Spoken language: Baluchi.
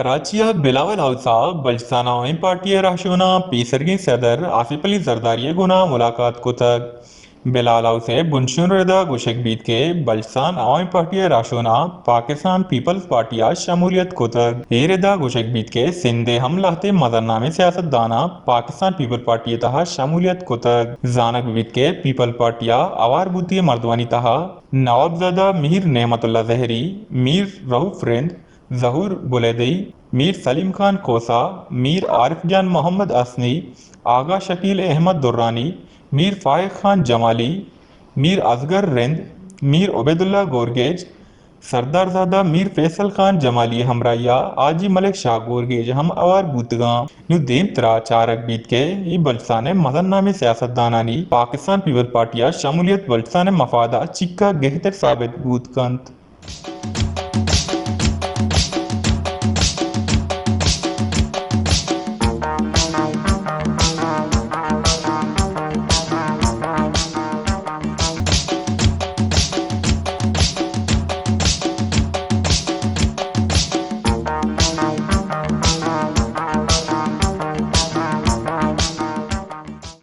کراچی ء بلاول ہاؤس ء بلوچستان عوامی پارٹی ء رہشوناں پیسرگیں صدر آصف علی زرداری ء گونا ملاقات کتگ۔ بلاول ہاؤس ء بنشون ردا گوشگ بیت کہ بلوچستان عوامی پارٹی ء رہشوناں پاکستان پیپلز پارٹی ء شمولیت کتگ۔ اے ردا گوشگ بیت کہ سندھ ء ہم لہتے مزن نامیں سیاست داناں پاکستان پیپلز پارٹی ء تہا شمولیت کتگ۔ زانگ بیت کہ پیپلز پارٹی ء ہوار بوتی مردمانی تہا نوابزادہ میر نعمت اللہ زہری، میر رؤف رند، ظہور بلیدئی، میر سلیم خان کھوسہ، میر عارف جان محمد حسنی، آغا شکیل احمد درانی، میر فائق خان جمالی، میر اصغر رند، میر عبیداللہ گورگیج، سردار زادہ میر فیصل خان جمالی ہمراہیا حاجی ملک شاہ گورگیج ہم ہوار بوتگاں۔ نوں دیم ترا چارگ بیت کہ اے بلوچستان ء مزن نامیں سیاست دانانی پاکستان پیپلز پارٹی ء شمولیت بلوچستان ء مفاد ء چیکا گہتر ثابت بوت کنت۔